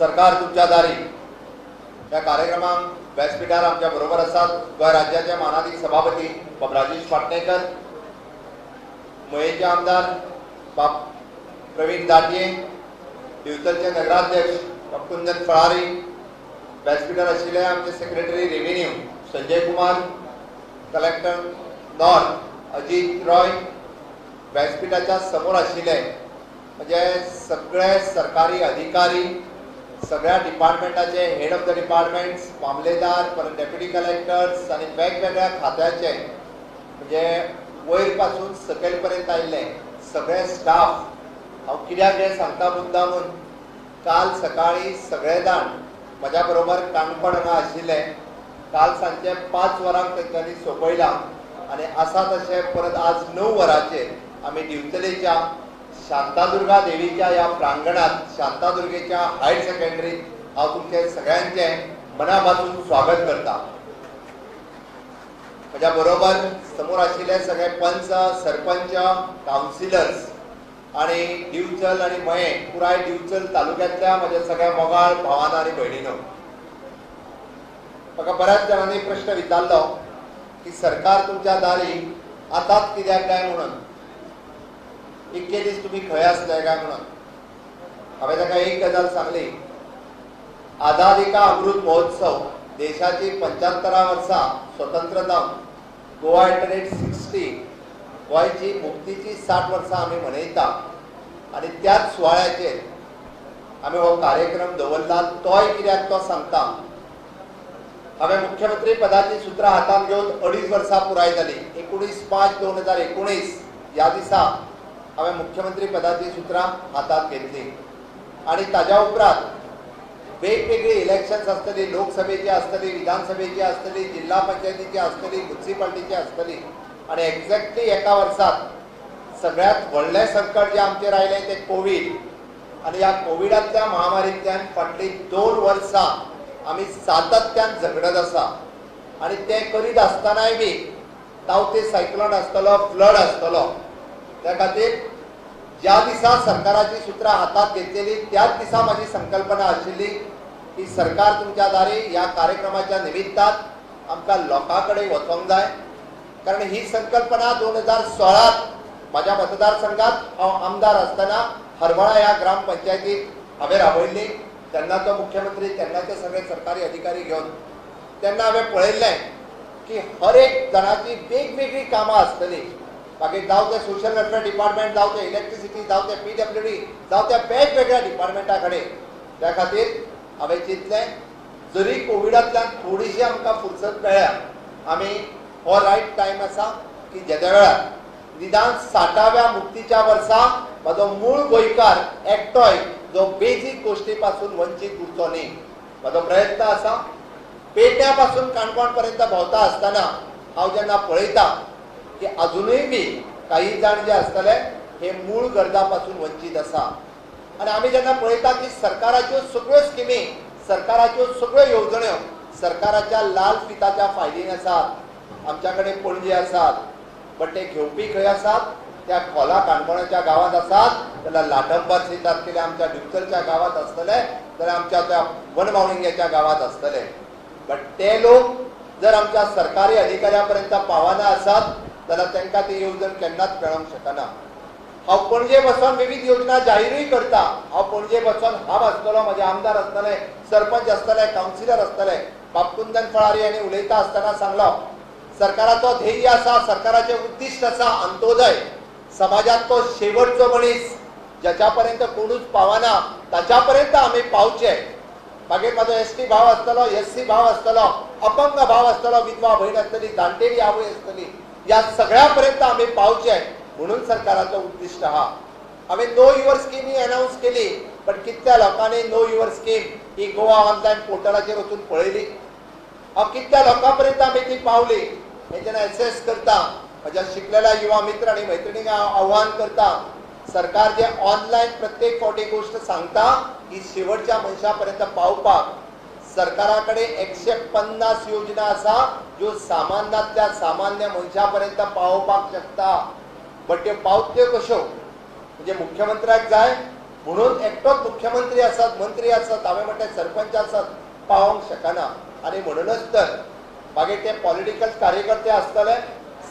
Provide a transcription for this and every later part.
सरकार तुमच्या दारी ह्या कार्यक्रमाक व्यासपीठार आमच्या बरोबर आसात गोंय राज्याचे मानादीक सभापती बाब राजेश पाटणेकर, मयेचे आमदार बाब प्रवीण दाटये, दिवचलचे नगराध्यक्ष बाब कुंदन फळारी, व्यासपीठार आशिल्ले आमचे secretary revenue Sanjay Kumar, collector north Ajit Roy, व्यासपीठाच्या समोर आशिल्ले म्हणजे सगळे सरकारी अधिकारी, सगळ्या डिपार्टमेंटाचे हेड ऑफ the departments, मामलेदार, परत डेप्युटी कलेक्टर्स आनी वेगवेगळ्या खात्याचे म्हणजे वयर पासून सकयल पर्यंत आयिल्ले सगळे स्टाफ. हांव कित्याक हें सांगता मुद्दामून, काल सकाळी सगळे जाण म्हज्या बरोबर काणकोण हांगा आशिल्ले. काल सांजचे 5 वरांक तेंच्यांनी सोंपयलां आनी आसा तशें परत आज 9 वरांचेर आमी दिवचलेच्या शांतादुर्गा देवीच्या ह्या प्रांगणात शांतादुर्गेच्या हायर सेकंडरीत हांव तुमचें सगळ्यांचें मना पासून स्वागत करता. म्हज्या बरोबर समोर आशिल्ले सगळे पंच, सरपंच, कावन्सिलर्स आनी दिवचल आनी मयें पुराय दिवचल तालुक्यांतल्या म्हज्या सगळ्या मोगाळ भावान आनी भयणीनो, म्हाका बऱ्याच जाणांनी प्रश्न विचारलो की सरकार तुमच्या दारी आतांच कित्याक काय म्हणून, इतके दीस तुमी खंय आसले काय म्हणून. हांवें ताका एक गजाल सांगली, आझादी का अमृत महोत्सव देशाची 75 वर्सां स्वतंत्र जावन गोवा एट 60 गोंयची मुक्तीची 60 वर्सां आमी मनयता आनी त्याच सुवाळ्याचेर आमी हो कार्यक्रम दवरला. तोय कित्याक तो सांगता. हांवें मुख्यमंत्री पदाची सुत्रां हातांत घेवन 2.5 वर्सां पुराय जाली. 19/5/2019 ह्या दिसा हांवें मुख्यमंत्री पदाची सुत्रां हातांत घेतली आनी ताज्या उपरांत वेगवेगळी इलेक्शन्स आसतली, लोकसभेची आसतली, विधानसभेची आसतली, जिल्हा पंचायतीची आसतली, म्युनिसिपालिटीची आसतली आनी एक्झॅक्टली एका वर्सात सगळ्यांत व्हडलें संकट जें आमचेर आयलें तें कोवीड. आनी ह्या कोविडांतल्या महामारींतल्यान फाटलीं 2 वर्सां आमी सातत्यान झगडत आसा आनी तें करीत आसतनाय बी तावते सायक्लोन आसतलो, फ्लड आसतलो. त्या खातीर ज्या दिसा सरकाराची सुत्रां हातांत घेतलेली त्याच दिसा म्हाजी संकल्पना आशिल्ली की सरकार तुमच्या दारी ह्या कार्यक्रमाच्या निमित्तान आमकां लोकां कडेन वचोंक जाय. कारण ही संकल्पना 2016 म्हाज्या मतदारसंघात हांव आमदार आसतना हरवळा ह्या ग्रामपंचायतीत हांवें राबयल्ली. तेन्नाचो मुख्यमंत्री, तेन्नाचे सगळे सरकारी अधिकारी घेवन तेन्ना हांवें पळयल्लें की हर एक जाणाची वेगवेगळी कामां आसतली. मागीर जावं तें सोशल वेलफेअर डिपार्टमेंट, जावं तें इलेक्ट्रिसिटी, जावं तें PWD, जावं त्या वेगवेगळ्या डिपार्टमेंटा कडेन. त्या खातीर हांवें चिंतलें जरी कोविडांतल्यान थोडीशी आमकां फुरसत मेळ्ळ्या, आमी हो रायट टायम आसा की जेद्या वेळार निदान 60व्या मुक्तीच्या वर्सा म्हाजो मूळ गोंयकार एकटोय जो बेजीक गोश्टी पासून वंचीत उरचो न्ही. म्हाजो प्रयत्न आसा. पेडण्या पासून काणकोण पर्यंत भोंवता आसतना हांव जेन्ना पळयता की अजुनूय बी काही जाण जे आसतले हे मूळ गरजा पासून वंचीत आसा. आनी आमी जेन्ना पळयता की सरकाराच्यो सगळ्यो स्किमी, सरकाराच्यो सगळ्यो येवजण्यो सरकाराच्या लाल फिताच्या फायलीन आसात, आमच्या कडेन पणजे आसात, बट ते घेवपी खंय आसात? त्या खोला काणकोणाच्या गांवांत आसात, जाल्यार लाटंबार सीतात केल्या आमच्या दिवचलच्या गांवांत आसतले, जाल्यार आमच्या त्या वनमावळिंग्याच्या गांवांत आसतले. बट ते लोक जर आमच्या सरकारी अधिकाऱ्या पर्यंत पावना आसात जाल्यार तांकां ती येवजण केन्नाच मेळोंक शकना. हांव पणजे बसून विविध योजना जाहीरूय करता. हांव पणजे बसून हांव आसतलो, म्हजे आमदार आसतले, सरपंच आसतले, कावन्सिलर आसतले. बाब कुंदन फळारी हांणी उलयता आसतना सांगलो, सरकाराचो ध्येय आसा, सरकाराचें उद्दिश्ट आसा अंत्योदय, समाजांतलो शेवटचो मनीस ज्याच्या पर्यंत कोणूच पावना ताच्या पर्यंत आमी पावचे. मागीर म्हाजो ST भाव आसतलो, SC भाव आसतलो, अपंग भाव आसतलो, विधवा भयण आसतली, जाणटेली आवय आसतली, ह्या सगळ्या पर्यंत आमी पावचे म्हणून सरकाराचो उद्दिश्ट आहा. हांवें know your scheme he announce केली, बट कितल्या लोकांनी नो your scheme ही गोवा ऑनलायन पोर्टलाचेर वचून पळयली? हांव कितल्या लोकां पर्यंत आमी ती पावली हें जेन्ना एसेस करता, म्हज्या शिकलेल्या युवा मित्र आनी मैत्रिणींक हांव आव्हान करता, सरकार जे ऑनलायन प्रत्येक फावटी गोश्ट सांगता ही शेवटच्या मनशा पर्यंत पावपाक सरकारा कडेन 150 योजना आसा ज्यो सामान्यांतल्या सामान्य मनशा पर्यंत पावोवपाक शकता. बट त्यो पावत्यो कश्यो? म्हणजे मुख्यमंत्र्याक जाय म्हणून एकटोच मुख्यमंत्री आसात, मंत्री आसात, हांवें म्हटलें सरपंच आसात, पावोवंक शकना. आनी म्हणूनच तर मागीर ते पॉलिटिकल कार्यकर्ते आसतले,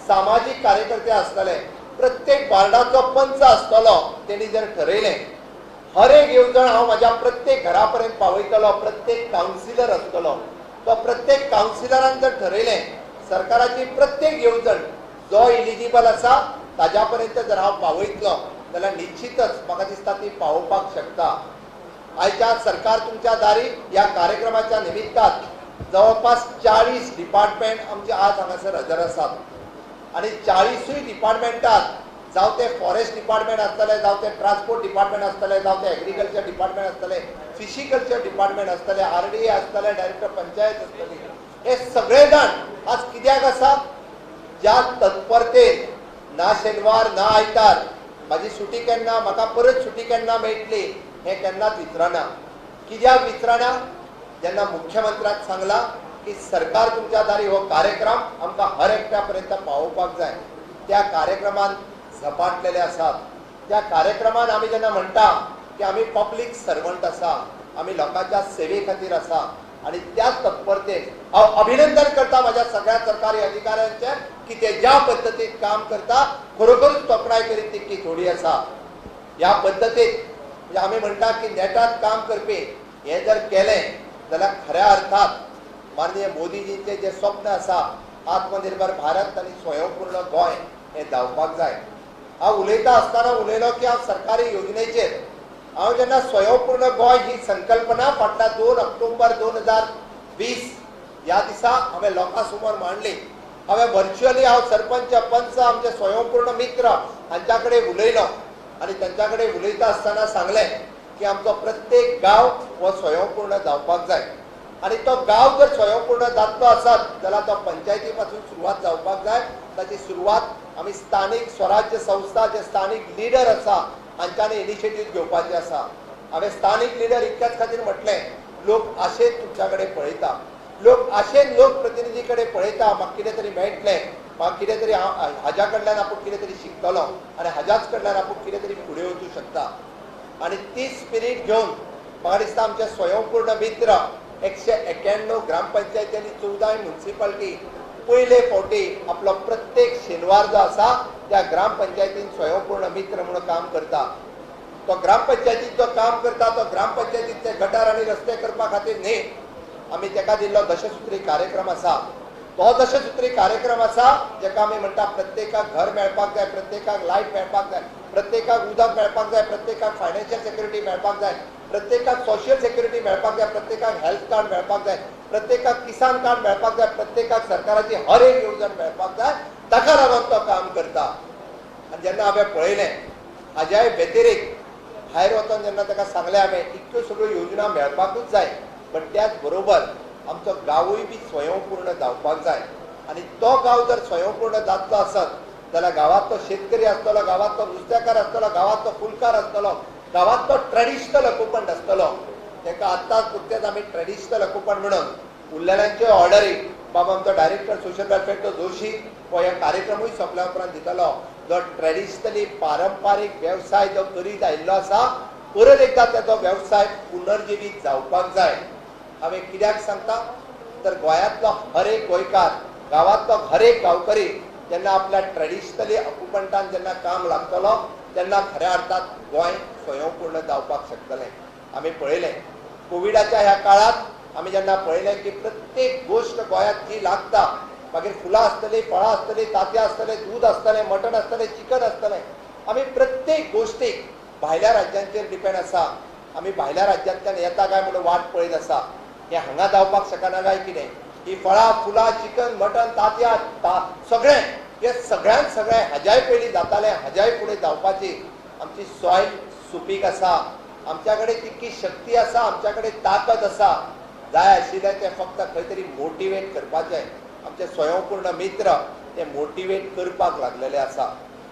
सामाजीक कार्यकर्ते आसतले, प्रत्येक वार्डाचो पंच आसतलो, तेणी जर ठरयलें हर एक येवजण हांव म्हाज्या प्रत्येक घरा पर्यंत पावयतलो, प्रत्येक कावन्सिलर आसतलो तो प्रत्येक कावन्सिलरान जर ठरयलें सरकाराची प्रत्येक येवजण जो इलिजिबल आसा ताज्या पर्यंत जर हांव पावयतलो जाल्यार निश्चितच म्हाका दिसता ती पावोवपाक शकता. आयच्या सरकार तुमच्या दारी ह्या कार्यक्रमाच्या निमित्तान जवळपास 40 डिपार्टमेंट आमचे आज हांगासर हजर आसात आनी 40 डिपार्टमेंटात जावं ते फॉरेस्ट डिपार्टमेंट आसतले, जावं ते ट्रान्सपोर्ट डिपार्टमेंट आसतले, जावं ते एग्रीकल्चर डिपार्टमेंट आसतले, फिशिकल्चर डिपार्टमेंट आसतले, RDA आसतले, डायरेक्टर पंचायत आसतली, हे सगळे जाण आज कित्याक आसा ज्या तत्परतेन ना शेनवार ना आयतार म्हाजी सुटी केन्ना, म्हाका परत सुटी केन्ना मेळटली हें केन्नाच विचारना. कित्याक विचारना? जेन्ना मुख्यमंत्र्याक सांगला की सरकार तुमच्या दारी हो कार्यक्रम आमकां हर एकट्या पर्यंत पावोवपाक जाय, त्या कार्यक्रमान झपाटलेले आसात. त्या कार्यक्रमान आमी जेन्ना म्हणटा की आमी पब्लीक सर्वंट आसा, आमी लोकांच्या सेवे खातीर आसा आनी त्याच तत्परतेन हांव अभिनंदन करता म्हाज्या सगळ्या सरकारी अधिकाऱ्यांचें की ते ज्या पद्दतीन काम करता खरोखरूच तोखणाय करीत तितकी थोडी आसा. ह्या पद्दतीन म्हणजे आमी म्हणटा की नेटान काम करपी हें जर केलें जाल्यार खऱ्या अर्थात माननीय मोदीजींचें जें स्वप्न आसा आत्मनिर्भर भारत आनी स्वयंपूर्ण गोंय हें जावपाक जाय. हांव उलयता आसतना उलयलो की हांव सरकारी योजनेचेर हांव जेन्ना स्वयंपूर्ण गोंय ही संकल्पना फाटल्या 2 ऑक्टोबर 2020 ह्या दिसा हांवें लोकां समोर मांडली. हांवें व्हर्च्युअली हांव सरपंच, पंच, आमचे स्वयंपूर्ण मित्र हांच्या कडेन उलयलो आनी तांच्या कडेन उलयता आसतना सांगलें की आमचो प्रत्येक गांव हो स्वयंपूर्ण जावपाक जाय आनी तो गांव जर स्वयंपूर्ण जातलो आसत जाल्यार तो पंचायती पासून सुरवात जावपाक जाय. ताची सुरवात आमी स्थानीक स्वराज्य संस्था जे स्थानीक लिडर आसा हांच्यांनी इनिशिएटीव घेवपाची आसा. हांवें स्थानीक लिडर इतक्याच खातीर म्हटलें, लोक आशेन तुमच्या कडेन पळयता, लोक आशेन लोकप्रतिनिधी कडेन पळयता, म्हाका कितें तरी मेळटलें, म्हाका कितें तरी हाज्या कडल्यान आपूण कितें तरी शिकतलो आनी हाज्याच कडल्यान आपूण कितें तरी फुडें वचूं शकता. आनी ती स्पिरीट घेवन म्हाका दिसता आमचे स्वयंपूर्ण मित्र 191 ग्रामपंचायती आनी 14 म्युनिसिपालिटी पयले फावटी आपलो प्रत्येक शेनवार जो आसा त्या ग्रामपंचायतीन स्वयंपूर्ण मित्र म्हणून काम करता. तो ग्रामपंचायतीत जो काम करता तो ग्रामपंचायतींतले गटार आनी रस्ते करपा खातीर न्ही, आमी ताका दिल्लो दशसूत्री कार्यक्रम आसा. तो दशसूत्री कार्यक्रम आसा जेका आमी म्हणटा प्रत्येकाक घर मेळपाक जाय, प्रत्येकाक लायट मेळपाक जाय, प्रत्येकाक उदक मेळपाक जाय, प्रत्येकाक फायनान्शियल सेक्युरिटी मेळपाक जाय, प्रत्येकाक सोशल सेक्युरिटी मेळपाक जाय, प्रत्येकाक हेल्थ कार्ड मेळपाक जाय, प्रत्येकाक किसान कार्ड मेळपाक जाय, प्रत्येकाक सरकाराची हर एक येवजण मेळपाक जाय. ताका लागून तो काम करता. आनी जेन्ना हांवें पळयलें हाज्याय व्यतिरिक्त भायर वचून जेन्ना ताका सांगलें हांवें इतक्यो सगळ्यो योजना मेळपाकूच जाय, बट त्याच बरोबर आमचो गांवूय बी स्वयंपूर्ण जावपाक जाय. आनी तो गांव जर स्वयंपूर्ण जातलो आसत जाल्यार गांवांतलो शेतकरी आसतलो, गांवांतलो नुस्तेकार आसतलो, गांवांतलो फुलकार आसतलो, गांवांतलो ट्रेडिशनल अकुपंट आसतलो. ताका आत्ताच नुकतेच आमी ट्रेडिशनल अकुपंट म्हणून उरलेल्यांच्यो ऑर्डरी बाबा आमचो डायरेक्टर सोशल वेलफेअर तो जोशी हो हे कार्यक्रमूय सोंपल्या उपरांत दितलो. जो ट्रेडिशनली पारंपारीक वेवसाय जो करीत आयिल्लो आसा परत एकदां ताचो वेवसाय पुनर्जिवीत जावपाक जाय. हांवें कित्याक सांगता तर गोंयांतलो हर एक गोंयकार, गांवांतलो हर एक गांवकरी जेन्ना आपल्या ट्रेडिशनली अकुपंटान जेन्ना काम लागतलो तेन्ना खऱ्या अर्थात गोंय स्वयंपूर्ण जावपाक शकतलें. आमी पळयलें कोविडाच्या ह्या काळांत आमी जेन्ना पळयलें की प्रत्येक गोश्ट गोंयांत जी लागता, मागीर फुलां आसतलीं, फळां आसतलीं, तांतयां आसतलें, दूद आसतलें, मटण आसतलें, चिकन आसतलें, आमी प्रत्येक गोश्टीक भायल्या राज्यांचेर डिपेंड आसा. आमी भायल्या राज्यांतल्यान येता काय म्हणून वाट पळयत आसा. हें हांगा जावपाक शकना काय कितें? ही फळां, फुलां, चिकन, मटण, तांतयां सगळें हे सगळ्यांत सगळें हाज्याय पयलीं जातालें, हाज्याय फुडें जावपाची आमची सॉयल सुपीक आसा, आमच्या कडेन तितकी शक्ती आसा, आमच्या कडेन ताकद आसा. जाय आशिल्लें तें फक्त खंय तरी मोटिवेट करपाचें. आमचे स्वयंपूर्ण मित्र ते मोटिवेट करपाक लागलेले आसा.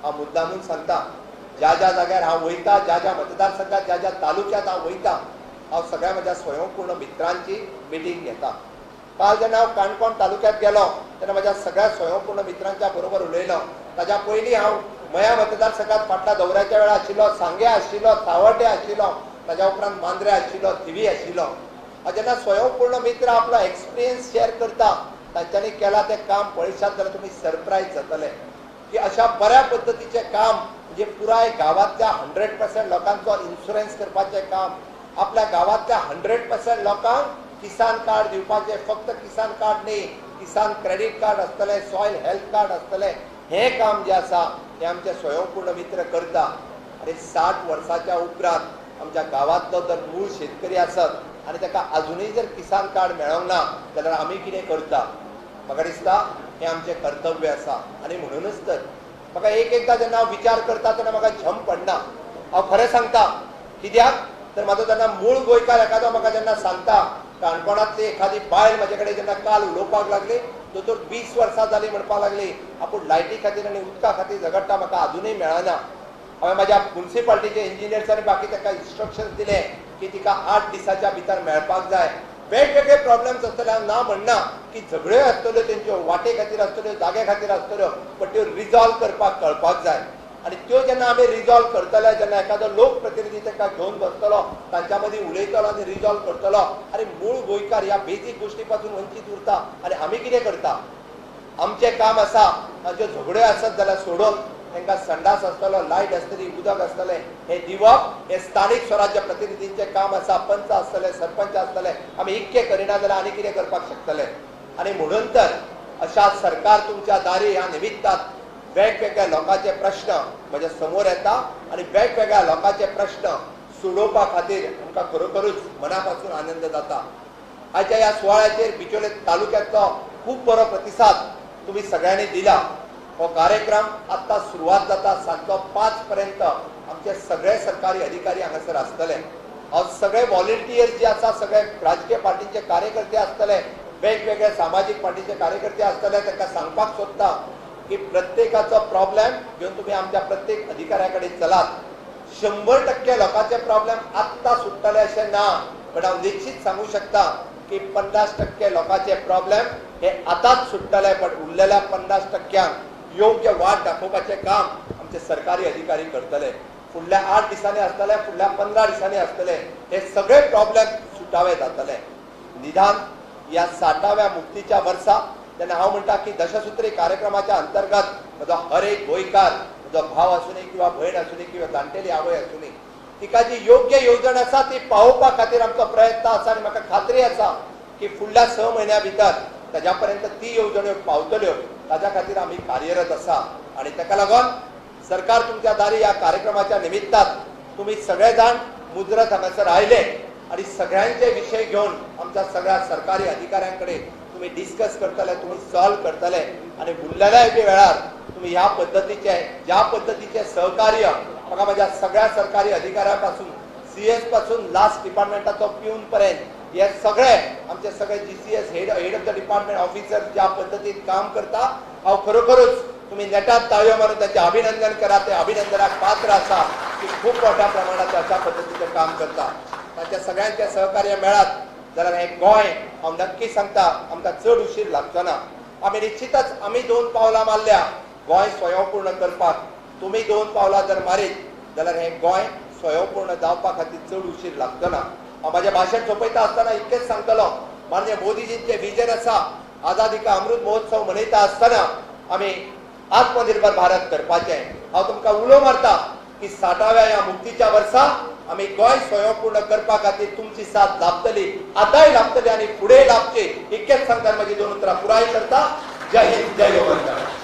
हांव मुद्दामून सांगता, ज्या ज्या जाग्यार हांव वयता, ज्या ज्या मतदारसंघात, ज्या ज्या तालुक्यांत हांव वयता, हांव सगळ्या म्हज्या स्वयंपूर्ण मित्रांची मिटींग घेता. काल जेन्ना हांव काणकोण तालुक्यांत गेलो तेन्ना म्हज्या सगळ्या स्वयंपूर्ण मित्रांच्या बरोबर उलयलो. ताज्या पयलीं हांव मया मतदारसंघात फाटल्या दौऱ्याच्या वेळार आशिल्लो, सांगे आशिल्लो, सावड्डे आशिल्लो, ताज्या उपरांत मांद्रे आशिल्लो, थिवी आशिल्लो. जेन्ना स्वयंपूर्ण मित्र आपलो एक्सपिरियन्स शेअर करता, तांच्यांनी केला तें काम पळयशात जाल्यार तुमी सरप्रायज जातले की अशा बऱ्या पद्दतीचें काम म्हणजे पुराय गांवांतल्या 100% लोकांचो इन्शुरन्स करपाचें काम, आपल्या गांवांतल्या 100% लोकांक किसान कार्ड दिवपाचें, फक्त किसान कार्ड न्ही, किसान क्रेडीट कार्ड आसतलें, सॉयल हेल्थ कार्ड आसतलें, हें काम जें आसा हें आमचे स्वयंपूर्ण मित्र करता. आनी 60 वर्साच्या उपरांत आमच्या गांवांतलो जर मूळ शेतकरी आसत आनी ताका आजुनूय जर किसान कार्ड मेळोंक ना जाल्यार आमी कितें करता? म्हाका दिसता हें आमचें कर्तव्य आसा. आनी म्हणूनच तर म्हाका एक एकदां जेन्ना हांव विचार करता तेन्ना म्हाका झम पडना. हांव खरें सांगता, कित्याक तर म्हाजो जेन्ना मूळ गोंयकार एखादो म्हाका जेन्ना सांगता, काणकोणांतली एखादी बायल म्हजे कडेन जेन्ना काल उलोवपाक लागली, दोतोर 20 वर्सां जालीं म्हणपाक लागली, आपूण लायटी खातीर आनी उदका खातीर झगडटा, म्हाका आजुनूय मेळना. हांवें म्हाज्या मुन्सिपाल्टीचे इंजिनियर्स आनी बाकी ताका इन्स्ट्रक्शन्स दिले की तिका 8 दिसाच्या भितर मेळपाक जाय. वेगवेगळे प्रॉब्लेम्स आसतले, हांव ना म्हणना की झगड्यो आसतल्यो, तेंच्यो वाटे खातीर आसतल्यो, जागे खातीर आसतल्यो, बट त्यो रिजॉल्व करपाक कळपाक जाय. आनी त्यो जेन्ना आमी रिजॉल्व करतले, जेन्ना एखादो लोकप्रतिनिधी ताका घेवन बसतलो, तांच्या मदीं उलयतलो आनी रिजॉल्व करतलो, आनी मूळ गोंयकार ह्या बेजीक गोश्टी पासून वंचीत उरता. आनी आमी कितें करता? आमचें काम आसा तांच्यो झगड्यो आसत जाल्यार सोडोवन तांकां संडास आसतलो, लायट आसतली, उदक आसतलें, हें दिवप हें स्थानीक स्वराज्य प्रतिनिधींचें काम आसा. पंच आसतले, सरपंच आसतले, आमी इतकें करिना जाल्यार आनी कितें करपाक शकतले? आनी म्हणून तर अशा सरकार तुमच्या दारी ह्या निमित्तान वेगवेगळ्या लोकांचे प्रश्न म्हज्या समोर येता आनी वेगवेगळ्या लोकांचे प्रश्न सोडोवपा खातीर आमकां खरोखरूच मना पासून आनंद जाता. आयच्या ह्या सुवाळ्याचेर बिचोले तालुक्यांतलो खूब बरो प्रतिसाद तुमी सगळ्यांनी दिला. हो कार्यक्रम आत्तां सुरवात जाता, सांजचो 5 पर्यंत आमचे सगळे सरकारी अधिकारी हांगासर आसतले. हांव सगळे व्हॉलंटियर्स जे आसा, सगळे राजकीय पार्टींचे कार्यकर्ते आसतले, वेगवेगळे सामाजीक पार्टीचे कार्यकर्ते आसतले, तांकां सांगपाक सोदता की प्रत्येकाचो प्रॉब्लेम घेवन तुमी आमच्या प्रत्येक अधिकाऱ्या कडेन चलात. 100% लोकांचे प्रॉब्लेम आत्तां सुट्टले अशें ना, बट हांव निश्चित सांगू शकता की 50% लोकांचे प्रॉब्लेम हे आतांच सुट्टले, बट उरलेल्या 50% योग्य वाट दाखोवपाचें काम आमचे सरकारी अधिकारी करतले. फुडल्या 8 दिसांनी आसतले, फुडल्या 15 दिसांनी आसतले, हे सगळे प्रॉब्लेम सुटावे जातले. निदान ह्या 60व्या मुक्तीच्या वर्सा तेन्ना हांव म्हणटा की दशसूत्री कार्यक्रमाच्या अंतर्गत म्हजो हर एक गोंयकार, म्हजो भाव आसूनी किंवा भयण आसूनी किंवा जाणटेली आवय आसूनी, तिका जी योग्य येवजण आसा ती पावोवपा खातीर आमचो प्रयत्न आसा. आनी म्हाका खात्री आसा की फुडल्या 6 म्हयन्या भितर ताज्या पर्यंत ती येवजण्यो पावतल्यो, ताज्या खातीर आमी कार्यरत आसा. आनी ताका लागून सरकार तुमच्या दारी ह्या कार्यक्रमाच्या निमित्तान तुमी सगळे जाण मुजरत हांगासर आयले आनी सगळ्यांचे विशय घेवन आमच्या सगळ्या सरकारी अधिकाऱ्यां कडेन तुमी डिस्कस करतले, तुमी सॉल्व करतले. आनी उरलेल्या एके वेळार तुमी ह्या पद्दतीचे, ज्या पद्दतीचे सहकार्य म्हाका म्हज्या सगळ्या सरकारी अधिकाऱ्यां पासून, CS पासून लास्ट डिपार्टमेंटाचो पिवन पर्यंत हे सगळे आमचे सगळे GCS head of the department officer ज्या पद्दतीन काम करता, हांव खरोखरूच तुमी नेटात ताळयो मारून तांचें अभिनंदन करा. ते अभिनंदनाक पात्र आसा की खूब मोठ्या प्रमाणात अशा पद्दतीचें काम करता. तांच्या सगळ्यांचें सहकार्य मेळत जाल्यार हें गोंय हांव नक्की सांगता आमकां चड उशीर लागचो ना. आमी निश्चितच आमी 2 पावलां मारल्या गोंय स्वयंपूर्ण करपाक, तुमी 2 पावलां जर मारीत जाल्यार हें गोंय स्वयंपूर्ण जावपा खातीर चड उशीर लागचो ना. हांव म्हाजें भाशण सोंपयता आसतना इतकेंच सांगतलो, माननीय मोदीजींचें विजन आसा आझादी का अमृत महोत्सव मनयता आसतना आमी आत्मनिर्भर भारत करपाचें. हांव तुमकां उलो मारता की 60व्या ह्या मुक्तीच्या वर्सा आमी गोंय स्वयंपूर्ण करपा खातीर तुमची साथ लाभतली, आतांय लाभतली आनी फुडें लाभची, इतकेंच सांगता. म्हजी 2 उतरां पुराय करता. जय हिंद, जय गोमंतक.